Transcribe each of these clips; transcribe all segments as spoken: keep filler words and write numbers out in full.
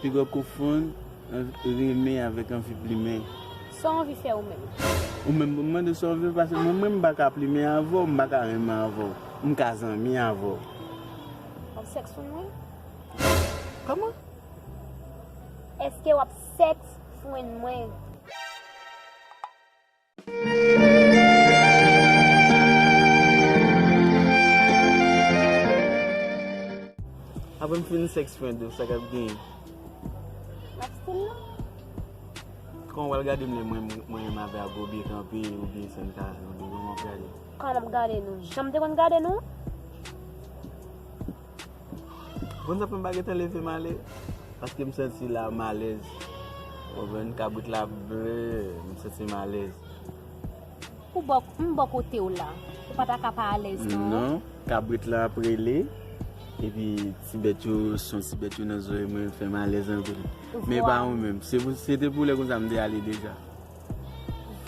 Piga konfonn an-, renmen avèk anvi plimen. Sa w anvi fè ou menm? Ou menm pou mande sa w vle, paske mwen menm m pa ka plimen avè w, m pa ka renmen avè w. M ka zanmi avè w. W ap sèks frenn mwen? Kòman? Èske w ap sèks frenn mwen? Apre m fin sèks frenn ou, sa k ap genyen? M ap still la. Kòman w al gade m lè mwen, mwen menm avè a gobe kanpe oubyen sèn ka kanpe? Kòman w ap gade? Kòman m ap gade nou? Jan m te konn gade nou? Konn sa fè m pa gentan leve m ale? Paske m santi la m alèz. Ou konprann? Kabrit la ble, m santi m alèz. Ou bò, m bò kote w la. Ou pa ta ka pa alèz non. Non, kabrit la ap rele. Epi ti bèt yo, son ti bèt yo nan zòrèy mwen fè m alèz anpil. Men pa ou menm. Se pou, se te pou lè konsa m te ale deja.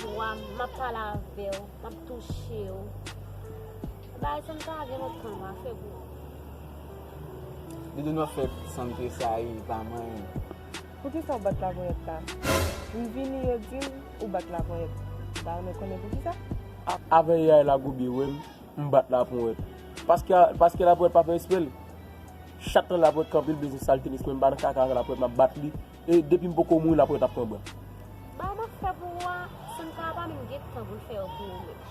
Vwa m, m ap pale avè w, m ap touche w. Bagay sa m ta gen lontan m a fè pou ou. Doudou, nou ap fè san m tresayi, pa manyen. Poukisa w bat lavonyèt la? M vini yo di m ou bat lavonyèt. M ta renmen konnen poukisa. Avè yay la gobe wè m, m bat laponyèt. Paske, paske laponyèt pa fè respè l. Chak tan laponyèt kanpe l bezwen sal tenis mwen, m pa nan kaka avè laponyèt, m ap bat li. E depi m poko mouri laponyèt ap pran bwa. Bagay m ap fè pou ou a, san ka pa menm gen tan pou l fè yo pou ou menm.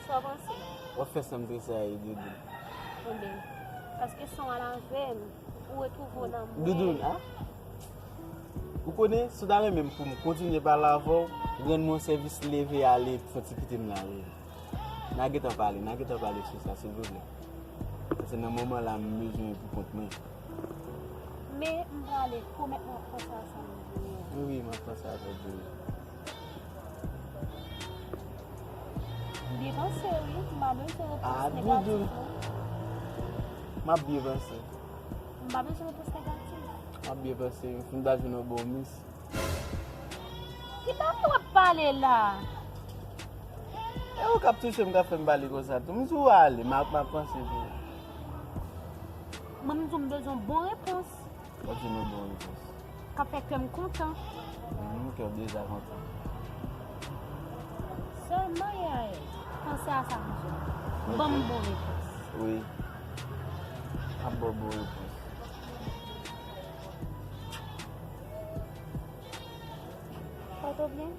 Sa w panse? W ap fè san m tresayi, Doudou. Ebyen, paske san w al avè m, ou retwouve w nan mwen. Doudou, a? Ou konnen, si w ta renmen m pou m kontinye pale avè w, rann mwen sèvis, leve ale, fè w ti kite m la, wi. N a gentan pale, n a gentan pale sou sa, silvouplè. Paske nan moman la, m bezwen pou kont mwen. Men, m prale, pwomèt mwen w ap panse a sa m di w. Wi, wi, m ap panse a sa w di m. Byen panse wi, m pa bezwen repons negatif non. M ap byen panse. M pa bezwen repons negatif. M ap byen panse wi, fò m ta jwenn yon bon mis. Ki bagay w ap pale la? E ou k ap touche m k ap fè m pale konsa tou. M di w ale, m ap, m ap panse pou ou. Mwen m di w m bezwen yon bon repons. W ap jwenn yon bon repons. K ap fè kè m kontan. Mhm, kè w deja kontan. Sèlman yay, panse a sa m di w. Ban m bon repons. Wi. M ap ba w bon repons. Pòte w byen?